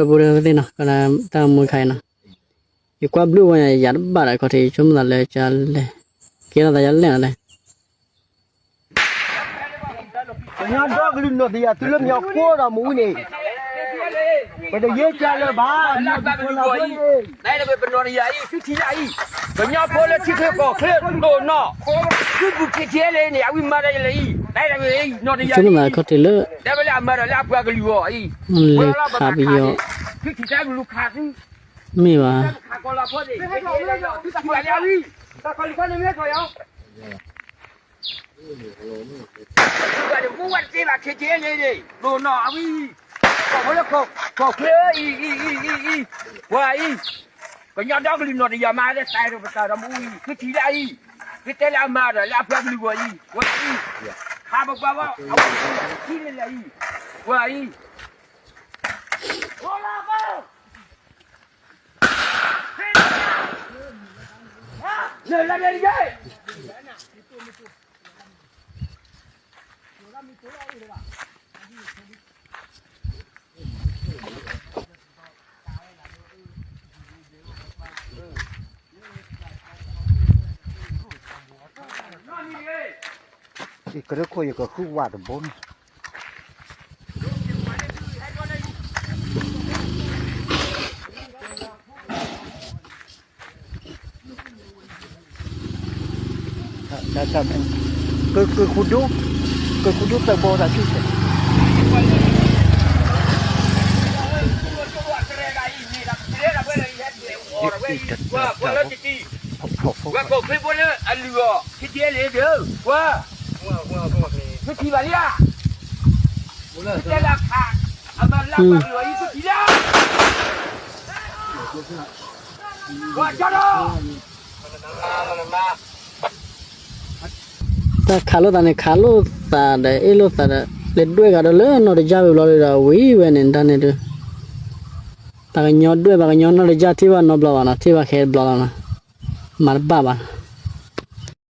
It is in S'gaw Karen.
ဖိဒၣ်သ့ၣ်နီၤ တၢ်မူခါအံၤနီၤ, ယကွၢ်ဘျုးဝဲညါ ယၤတဘၣ်ဒီးခီၣ်ထံး ယဆိကမိၣ်သးလၢကလဲၣ်, ကဲထီၣ်သးယလဲၣ်နီၤလဲၣ်. ကညီဒီကလုာ်နီၢ်တယၢ်သုလၢမ့ၢ်အဃိဒီးမူဝံၤန့ၣ်, ပတယဲၢ်ကၢလၢၤဘၣ်, နီၢ်တယၢ်အံၤ, ကညီဖိလၢထံချၢကီၢ်ချၢဒိၣ်နီၢ်, သုပူၤ K T L A န့ၣ် အဝံၤမၤဒီးယလဲၣ်အံၤ, နီၢ်တယၢ်အံၤ, ဆိကမိၣ်သးခီၣ်ထံးလၢ တဲဝဲလၢအမၤဒီးလၢအပှၤကလုာ်အဂီၢ်အံၤ, လၢခးပယီၤ, သုထံၣ်တၢ်ကလူးခးသု, မ့ၢ်ဘၣ် ခးကီၢ်လီၤဖိန့ၣ်, သုထံၣ်ဘၣ်လၢအဝံၤ, တၢ်ကီၢ်လံၤခါန့ၣ်မ့ၢ်ကီၢ်ယီၤ မူဝဲတသ့ဘၣ် K T L A န့ၣ် ဒိၣ်နီၢ်အဝံၤ, ကီၢ်ဖိလၢကီၢ်ချၢအံၤ, အံၤ, အံၤ, အံၤ, အံၤ, ပှၤအံၤ, ကညီဒီကလုာ်နီၢ်တယၢ်မၤဒီးသးဒီးပသးဒီးမူအံၤ, သုထံၣ်ဒၣ်အံၤ, သုတဲလၢအမၤဒီးလၢအပှၤကလုာ်ဂီၢ်အံၤ, ပှၤအံၤ, ခးပပှၤဝဲ, အဝံၤ, ထံၣ်လၢလၢအံၤ, ပှၤအံၤ, နလၢန့ၣ်တက့ၢ် ကရၢခိၣ် ယကဃုဝးတဘိန့ၣ် က, က, က, ကဃုဒိ, ကဃုဒိသၢဘိသးဆူၣ်စဲး, ပှၤကီၢ်ချၢဖိလၢအလုၢ်အီၤ K T L A ဒီး ပှၤ, သုထံၣ်ဘၣ်လံဧါ, သုတဲလၢအခး, အမၤလၢပှၤကလုာ်အံၤသုထံၣ်လံဧါ, ပှၤကီၢ်လီၤ တၢ်ခးလိာ်သးန့ၣ် ခးလိာ်သးဒီး အ့ၣ်လိာ်သးဒီး လဲၤဒွဲၣ်ဂၤဒီးလၢနီၢ်တယၢ်ဝံၤဘျီဒီး ဝံၤဝဲန့ၣ် တၢ်န့ၣ်ဒုး, တၢ်ကညီဒွဲၣ်ဘၣ်ကညီနီၢ်တယၢ် ထံၣ်ဘၣ်နီတဘျီဘၣ်နီၤ, ထံၣ်ဘၣ်ခဲတဘျီလီၤနီၤ, မၤတဘၣ်ဘၣ်